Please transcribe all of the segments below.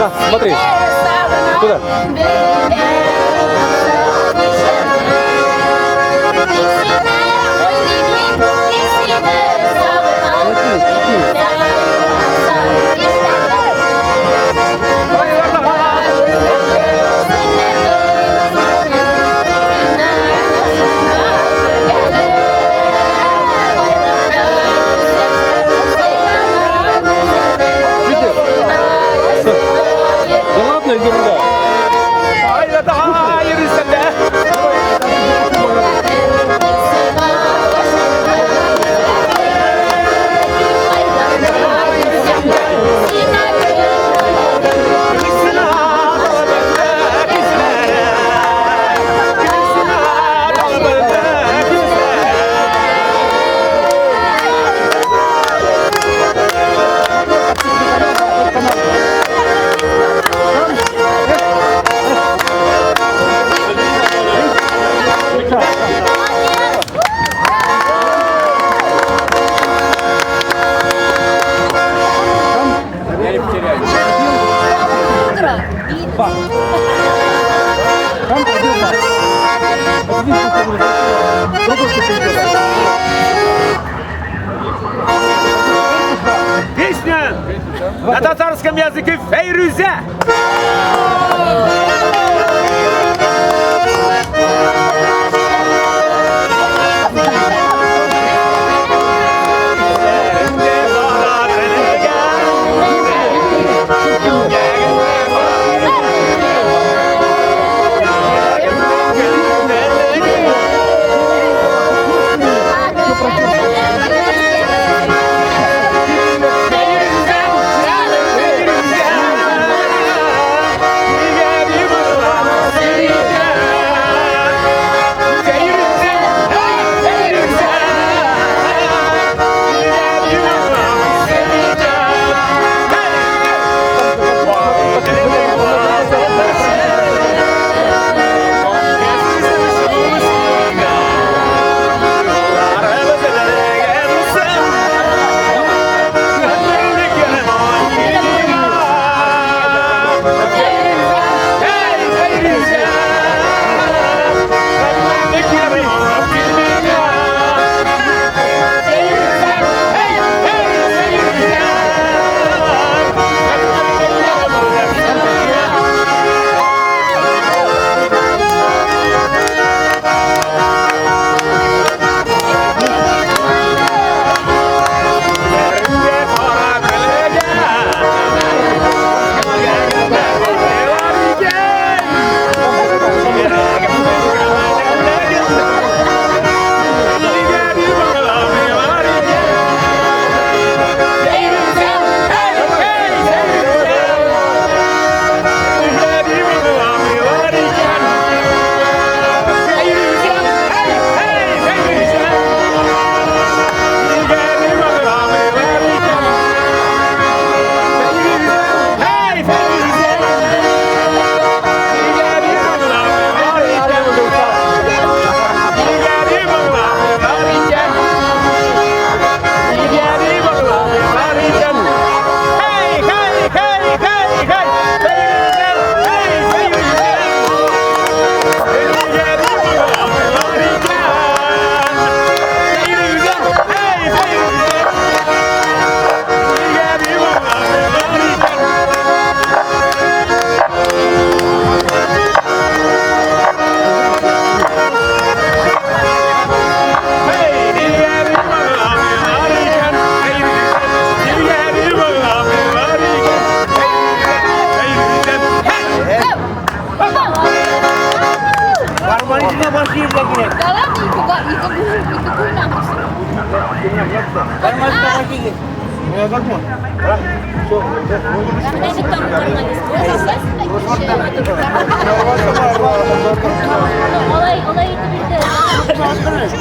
На, смотри. Туда. Ерунда. Песня на татарском языке «Фейрюзе».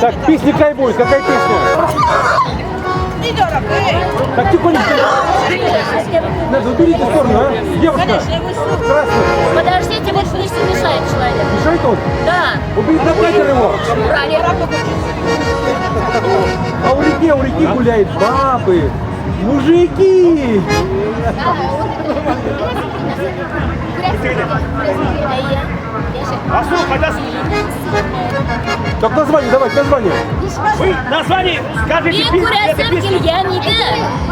Так, песня какая будет? Какая песня? Так, тихонечко. Надо, уберите в сторону, а? Девушка. Красный. Подождите, вот пусть мешает человек. Мешает он? Да. Уберите на катер его. Убрали. А у реки гуляют бабы. Мужики! Алсу, кайдасың? Так название, давайте, название. Вы название скажите. Бик күрәсем килгән иде.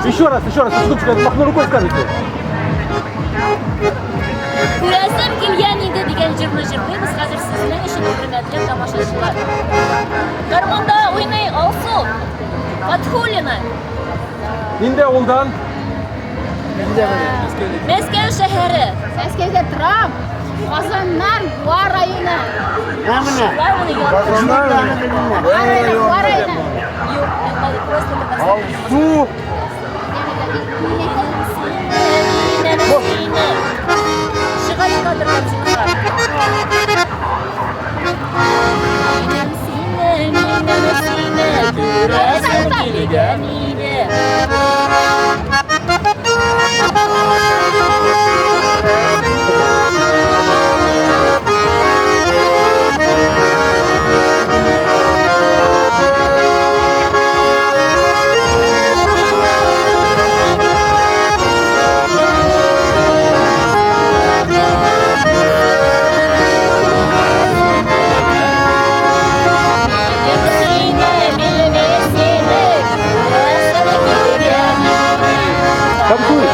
Еще раз, секундочку, махну рукой скажите. Күрәсем килгән иде дигән җырны җырлыйбыз хәзер сезнең өчен, хөрмәтле тамашачылар. Гармунда уйный Алсу Фатхуллина. Нинди авылдан? Мәскәү шәһәре. Мәскәүдә торам. Казаннан, Буа районы. Бар моны яттым. Буа районы, Буа районы. Юк, мин хәзер просто Татарстан. Алсу! Сине. Чыга кадрдан зинһар. Минем сине, минем сине күрәсем килгән иде. Минем сине, минем сине күрәсем килгән иде. Танцуй!